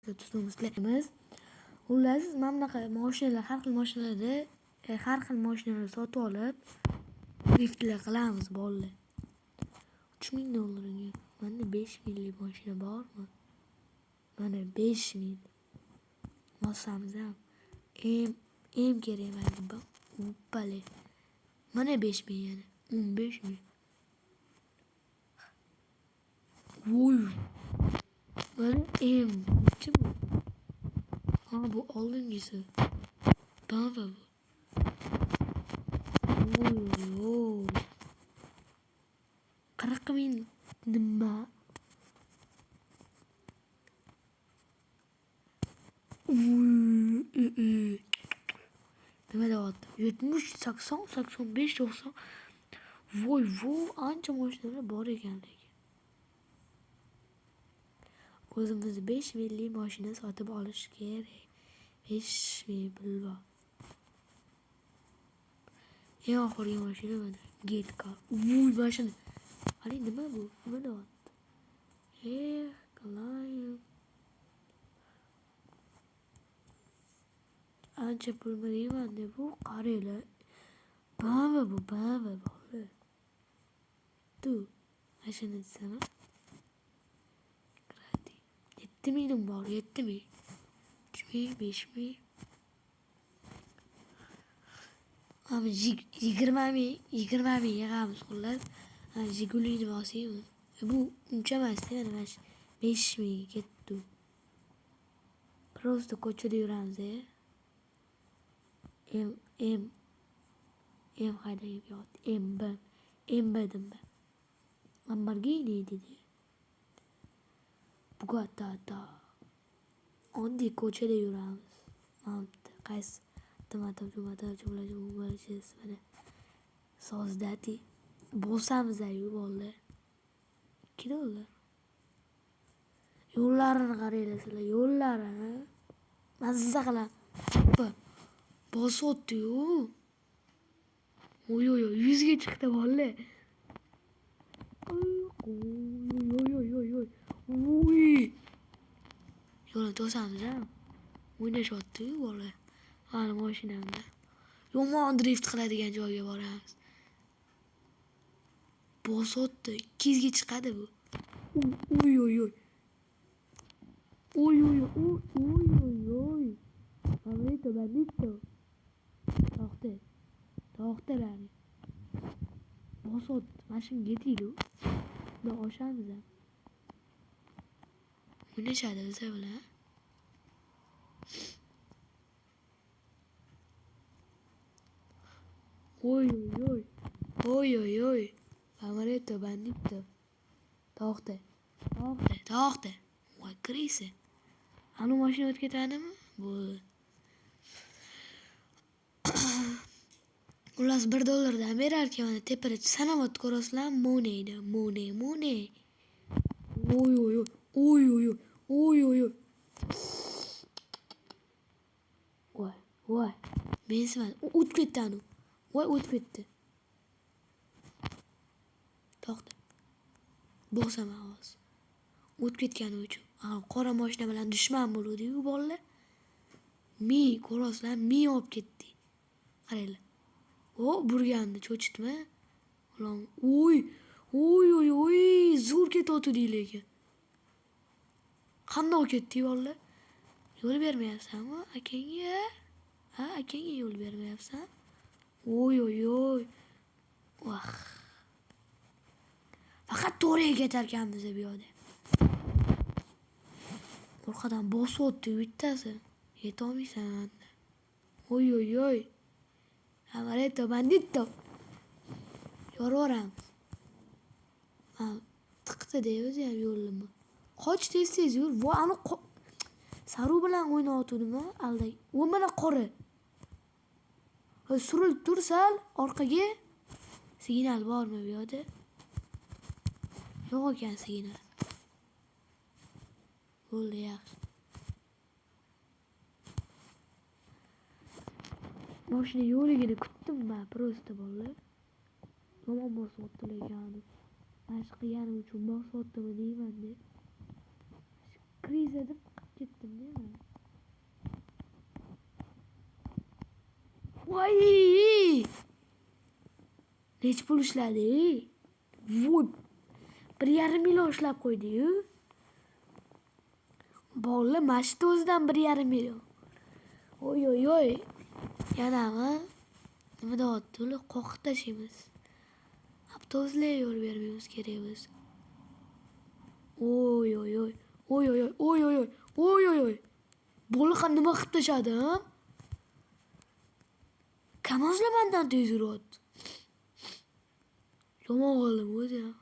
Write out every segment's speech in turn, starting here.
Tutamiz. Xullas, mana bunaqa mashinalar, har xil mashinalarda, har xil mashinalar sotib olib, driftlar qilamiz bolalar. 3000 dollarga. Menda 5 minglik mashina bormi? Mana 5000. Bosamiz ham. M kerak menga. Uppale. Mana 5000 yana. 15 ming. Voy. Mana M. Nechi bu? Ha, bu oldingisi. BMW bu. Voy, voy. 40 ming nima? Voy, nima deyapti? 70, 80, 85, 90. Voy, voy, ancha mashinalar bor ekan lekin. O'zimiz 5 minglik mashina sotib olish kerak. 5 ming pul bor. Eng oxirgi mashina mana Getka. Voy, mashina. Hali nima bu? Nima deyapti? Eh, qalayim. Ancha pulmi deyman deb bu qaranglar. BMW bu, BMW bolalar. Tu, mashina desam. 7 mingim bor, 7 ming. 3 ming, 5 ming. Mana 20 ming, 20 ming yig'amiz xullas. Jigulini bosaymi? Bu uncha emas, mana mana 5 ming ketdi. Просто ko'chada yuramiz, M M M haydab yotdi. M B M B dedim. Lamborghini dedi. Bugatti da. Oddiy ko'chada yuramiz. Mana qaysi mana sozdati bosamiz-yu bolalar. 2 dollar. Yo'llarini qaranglar sizlar, yo'llarini. Mazza qilib bosyapti-yu. Oy oy oy, 100 ga chiqdi bolalar. Oy oy oy oy. Oy. Yo'lni to'samiz-a. O'ynashyapti-yu bolalar. Mana mashinamda. Yomon drift qiladigan joyga boramiz. Bosyapti, 200 ga chiqadi bu. Oy oy oy. Oy oy oy oy oy oy. Bandito, bandito. To'xta. To'xta. Bosyapti. Mana shunga yetaylik. Bundan oshamiz ham. O'ynashadi biza bilan. Oy oy oy. Oy oy oy. Bandito, bandito. To'xta. To'xta, to'xta. Voy, krisi. Anu mashina o'tib ketadimi? Bo'ldi. Xullas 1 dollardan berar ekan mana tepada sanamot ko'rasizlar, moneydi, money, money. Oy oy oy. Oy oy oy. Oy oy oy. Voy, voy. Mensimadi. O'tib ketdi anu. Voy, o'tib ketdi. To'xta. Bosaman hozir. O'tib ketgani uchun. Qora mashina bilan dushman bo'luvdi-yu bolalar. Ming ko'rasizlar, ming olib ketdi. Qaranglar. O, burgandi, cho'chitma. Ulan, oy, oy oy oy, zo'r ketyapti lekin. Qandoq ketdi bolalar? Yo'l bermayapsanmi akangga? Ha, akangga yo'l bermayapsan? Oy oy oy. Vah. Faqat to'g'riga ketar ekanmiz bu yoqda. Orqadan bosyapti bittasi. Yetolmaysan. Oy oy oy. Amaretto bandito. Yoraveramiz. Ha, tiqdi-da o'zi ham yo'lni. Qoch, tez-tez yur. Voy, ani saruv bilan o'ynayotgandimi? Alday. U mana qora. Surilib tur sal orqaga. Signal bormi bu yoqda? Yo'q ekan signal. Bo'ldi, yaxshi. Mashina yo'ligini kutdim men просто bolalar. Yomon bosyapti lekin. Mashq qilganim uchun bosyaptimi deyman-da. Kriza deb qilib ketdim-da. Voy! Necha pul ishladi? Voy! 1,5 million ishlab qo'ydi-yu. Bolalar mana shu o'zidan 1,5 million. Oy oy oy. Yanami? Nima deyapti ular? Qoqib tashlaymiz. Avtobuslarga yo'l bermaymiz kerak bo'lsa. Oy oy oy. Oy oy oy. Oy oy oy. Oy oy oy. Bola nima qilib tashladi, ha? Kamazlar mandan tez yuryapti. Yomon qildim o'zi ham.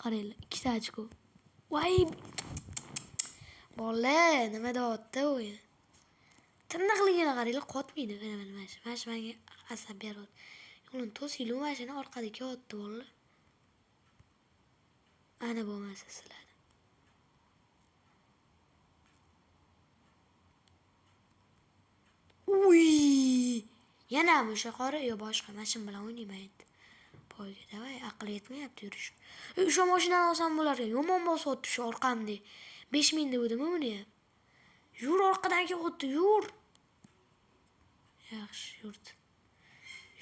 Qaranglar, 2ta ochko. Voy! Bola nima deyapti o'yin? Tirnoqligini qaranglar, qotmaydi. Mana mana mana shu, mana shu menga asab beryapti. Yo'lini to'singlar, mashina orqada kelyapti bolalar. Ana bo'lmasa sizlar. Uy! Yana o'sha qora yo boshqa mashina bilan o'ynayman endi. Poyga davay, aql yetmayapti yurish. O'sha mashinani olsam bo'lar ekan. Yomon bosyapti shu orqamda. 5000 degandimi buni ham? Yur orqadan kelyapti, yur. Yaxshi, yurdi.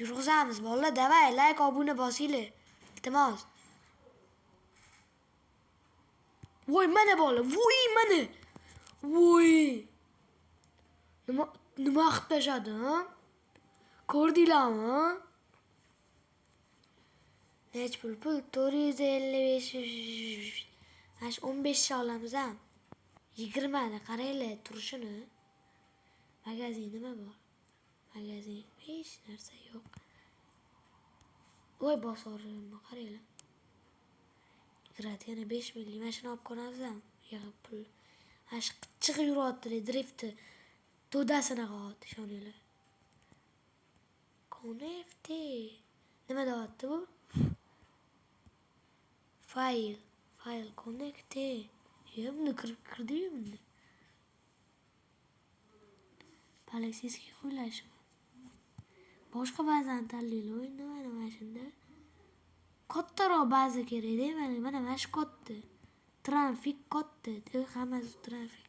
Yurg'izamiz bolalar, davay, like, obuna bosinglar. Iltimos. Voy, mana bola, voy mana. Voy. Nima qilib tashladi, ha? Ko'rdinglarmi? Nech pul? Pul 455. Mana shu 15 ta olamiz ham. 20 ni qaranglar turishini. Magazin nima bor? Magazin hech narsa yo'q. Voy bosorimni qaranglar. Grad yana 5 minglik mashina olib ko'ramiz ham yig'ib pul. Mana shu qichig'i yuryapti, drifti. To'dasini qilyapti, ishoninglar. Konefti. Nima deyapti bu? Fayl, fayl connecte. Ya buni kirdi-yu bunda. Politsiyskiy qo'ylashi. Boshqa bazani tanlaylik o'yinda mana mana shunda. Kattaroq baza kerak-da, mana mana mana shu katta. Trafik katta, hammasi trafik.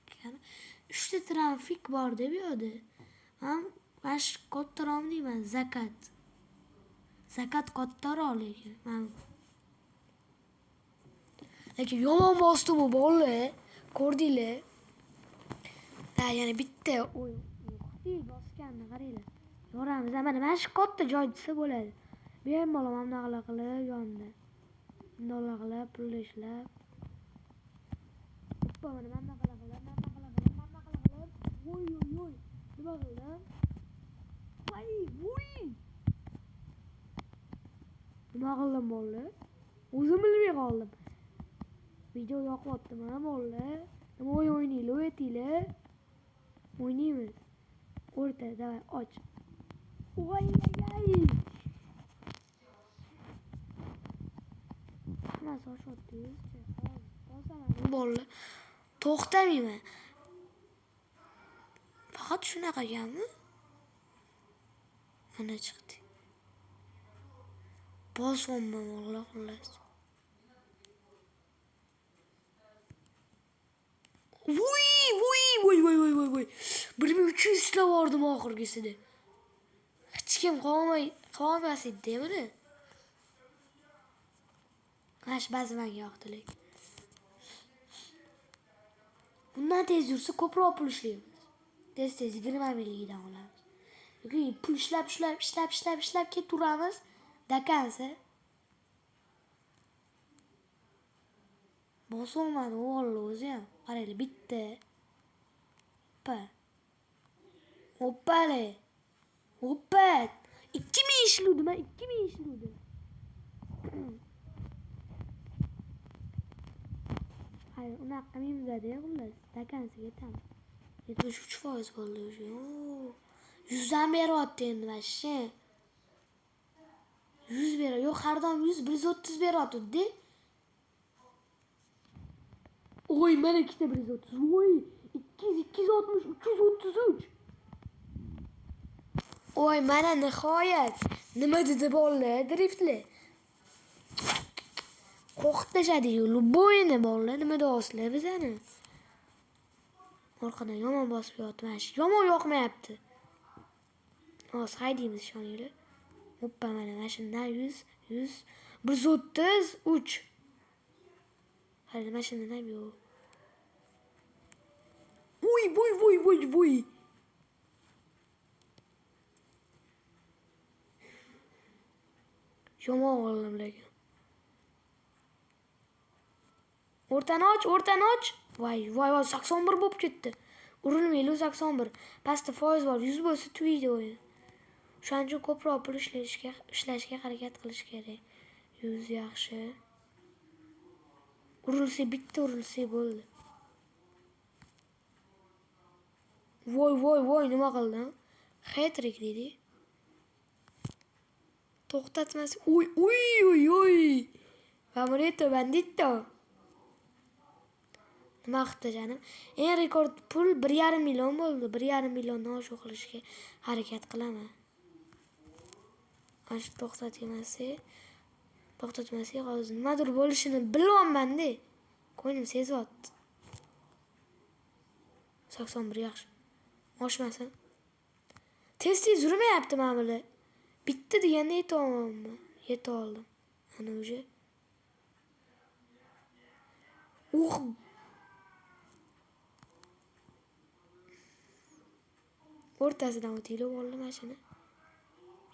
3 ta trafik bor deb bu yoqda. Men mana shu kattaroqmi deyman, zakat. Zakat kattaroq lekin. Men lekin yomon bosdim-u bolalar. Ko'rdinglar. Ha, yana bitta o'yin. Bosganni qaranglar. Yoramiz. Mana mana shu katta joy desa bo'ladi. Bemalol mana bunaqa qilib yonda. Bundoq qilib pul ishlab. Hoppa, mana bunaqa qilib, mana bunaqa qilib, mana bunaqa qilib. Voy voy voy. Nima qildim? Voy voy. Nima qildim bolalar? O'zim bilmay qoldim. Video yoqyaptimi bolalar? Nima o'yin o'ynaylik, aytinglar. O'ynaymiz. O'rta, davay, och. Voy ay. Hammasi ochyapti, o'zicha. Hozir bosaman bolalar. To'xtamayman. Faqat shunaqa ekanmi? Mana chiqdi. Bosyapman bolalar, xullas. Voy, voy, voy, voy, voy, voy, voy. 1300 ishlab yubordim oxirgisida. Hech kim qolmas edi buni. Mana shu ba'zi menga yoqdi lekin. Bundan tez yursa ko'proq pul ishlaymiz. Tez-tez 20 minglikdan olamiz. Yoki pul ishlab, ishlab, ishlab, ishlab, ishlab ketaveramiz. Dakansa. Bosolmadi o'g'il o'zi ham. Qaranglar, bitta. Hoppa. Hoppale. Hoppa. 2000 ishluvdim, men 2000 ishluvdim. Hayır, unaqa qilmaymiz-da, xullas. Dakansiga yetamiz. 73% bo'ldi o'sha. 100 dan beryapti endi mana shu. 100 beradi. Yo'q, har doim 100, 130 beryapti-da. Oy, mana ikkita 130. Voy, 200, 260, 333. Oy, mana nihoyat. Nima dedi bolalar, driftli. Qo'rqitib tashladi-yu, любойni bolalar, nima deyapsizlar bizani? Orqadan yomon bosib yotdi, mana shu yomon yoqmayapti. Hozir haydaymiz ishoninglar. Hoppa, mana shundan 100, 100, 133. Hali mana shundan ham yo'q. Voy, voy, voy, voy, voy. Yomon oldim lekin. O'rtani och, o'rtani och. Voy, voy, voy, 81 bo'lib ketdi. Urilmayli 81. Pastda foiz bor, 100 bo'lsa tugaydi o'yin. Shuning uchun ko'proq pul ishlashga harakat qilish kerak. 100 yaxshi. Urilsa bitta urilsa bo'ldi. Voy, voy, voy, nima qildim? Hat-trick dedi. To'xtatmas. Uy, uy, uy, uy. Vamoreto bandito. Nima qildi janim? Eng rekord pul 1,5 million bo'ldi. 1,5 milliondan oshiq qilishga harakat qilaman. Ana shu to'xtatmasak hozir nimadir bo'lishini bilyapman-da. Ko'nglim sezyapti. 81 yaxshi. Oshmasin. Tez-tez yurmayapti mana bular. Bitta deganda yeta olmayapman. Yeta oldim. Ana уже. Uh. O'rtasidan o'tinglar bo'ldi mashina.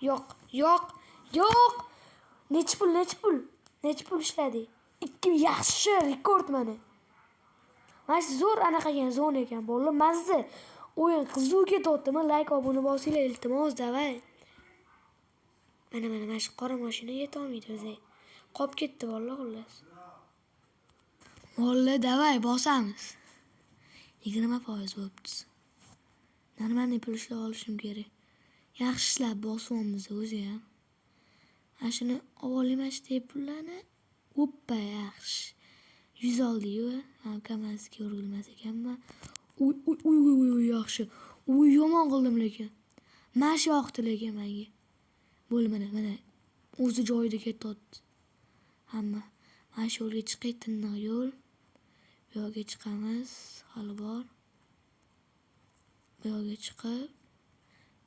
Yo'q, yo'q, yo'q. Nechi pul, nechi pul? Nechi pul ishladik? 2 yaxshi rekord mana. Mana shu zo'r anaqa ekan, zona ekan bo'ldi. Mazza. O'yin qiziq ketyaptimi? Like, obuna bosinglar, iltimos, davay. Mana, mana, mana shu qora mashina yeta olmaydi o'zi. Qolib ketdi bolalar xullas. Bolalar, davay bosamiz. 20% bo'libdi. Normalniy pul ishlab olishim kerak. Yaxshi ishlab bosyapmiz o'zi ham. Mana shuni olib mana shu pullarni. Oppa, yaxshi. 100 oldi-yu, Kamazga urilmas ekanman. Uy, uy, uy, uy, uy, yaxshi. Uy, yomon qildim lekin. Mana shu yoqdi lekin menga. Bo'ldi, mana, mana. O'zi joyida ketyapti. Hamma. Mana shu yo'lga chiqay, tiniq yo'l. Bu yoqqa chiqamiz, hali bor. Bu yoqqa chiqib,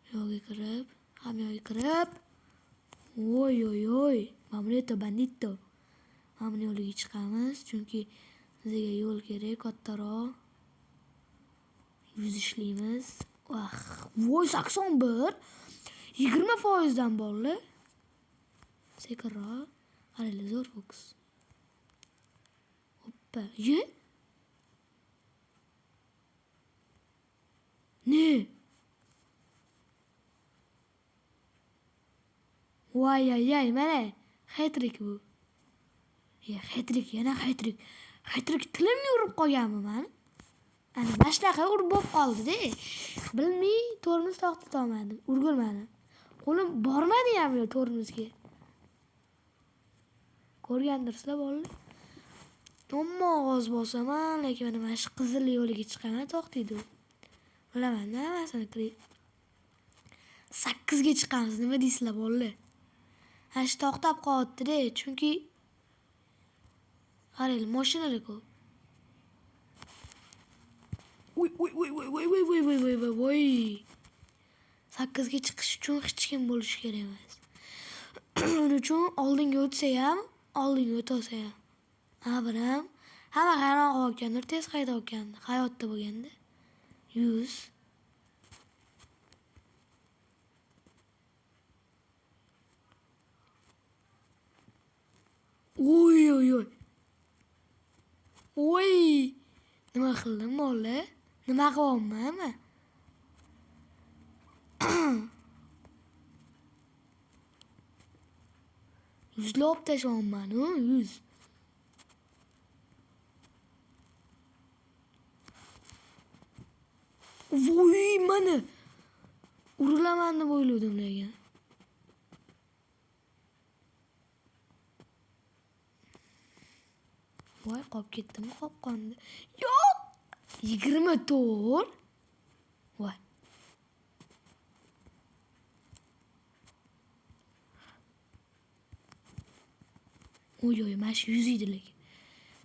bu yoqqa kirib, hamma yoqqa kirib. Oy, oy, oy. Mamureto bandito. Mana buni yo'liga chiqamiz, chunki bizga yo'l kerak kattaroq. 100 ishlaymiz. Vah, voy, 81. 20% dan bo'ldi. Sekinroq. Qaranglar, zo'r fokus. Hoppa, ye. Ne? Voy, ay, ay, mana hat-trick bu. Ya, hat-trick, yana hat-trick. Hat-trick tilimga urib qolganmi mani? Ana mana shunaqa urib bo'lib qoldi-da. Bilmay tormoz to'xtata olmadim, urgulmadim. Qo'lim bormadi ham yo tormozga. Ko'rgandirsizlar bolalar. Yomon g'oz bosaman, lekin mana shu qizil yo'liga chiqaman, to'xtaydi u. Bilaman-da, hammasini 8 ga chiqamiz, nima deysizlar bolalar? Ana shu to'xtab qolyapti-da, chunki qaranglar, mashinalar ko'p. Uy, uy, uy, uy, uy, uy, uy, uy, uy, uy, uy. 8 ga chiqish uchun hech kim bo'lishi kerak emas. Uning uchun oldinga o'tsa ham, oldinga o'tolsa ham. Ha, biram. Hamma hayron qolayotgandir, tez haydayotganda, hayotda bo'lganda. 100. Oy, oy, oy. Oy! Nima qildim, bola? Nima qilyapman men? Yuzlab tashlayapman, u 100. Voy, mana urilaman deb o'yladim lekin. Voy, qolib ketdimi qopqonda? Yo'q! 24. Voy. Oy, oy, mana shu 100 edi lekin.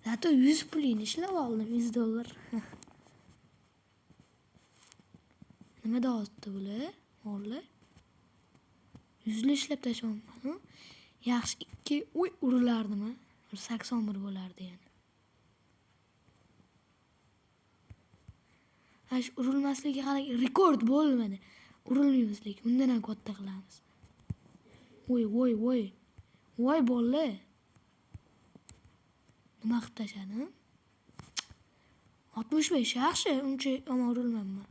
Zato 100 pulini ishlab oldim, 100 dollar. Nima deyapti bular? O'g'li? 100 ishlab tashlayapman. Yaxshi 2 uy urilardimi? 81 bo'lardi yana. Mana shu urilmasligi hali rekord bo'lmadi. Urilmaymiz lekin undan ham katta qilamiz. Voy voy voy. Voy bolalar. Nima qilib tashladim? 65 yaxshi, uncha yomon urilmabman.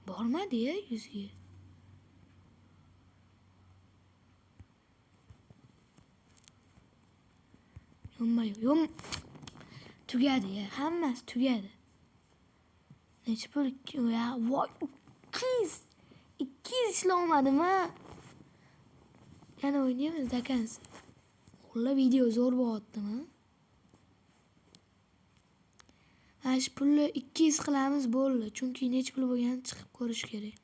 Bormadi-ya 100ga. Yonma, tugadi ya, hammasi tugadi. Necha pul? Voy, 200. 200 ishlolmadimi? Yana o'ynaymiz dakans. O'g'illar video zo'r bo'lyaptimi? Mana shu pulni 200 qilamiz bo'ldi. Chunki necha pul bo'lganini chiqib ko'rish kerak.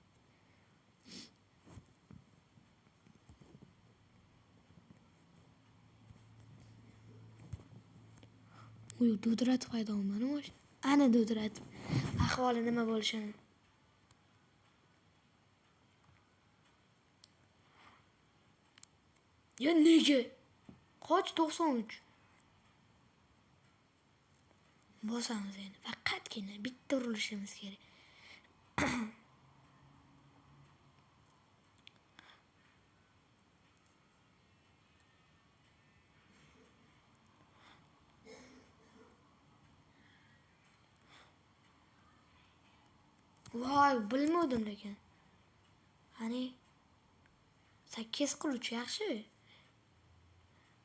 Uy, dudratib haydayapman mashina. Ana dudratib. Ahvoli nima bo'lishini. Ya nega? Qoch 93. Bosamiz endi. Faqatgina bitta urilishimiz kerak. Voy, bilmovdim lekin. Qani 8 qiluvchi yaxshi.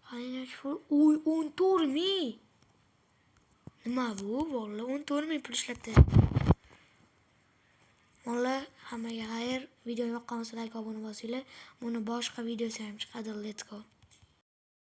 Qani necha pul? Uy, 14 ming. Nima bu? Vallahi 14 ming pul ishlatdi. Vallahi hammaga xayr. Video yoqqan bo'lsa like, obuna bosinglar. Buni boshqa videosi ham chiqadi. Let's go.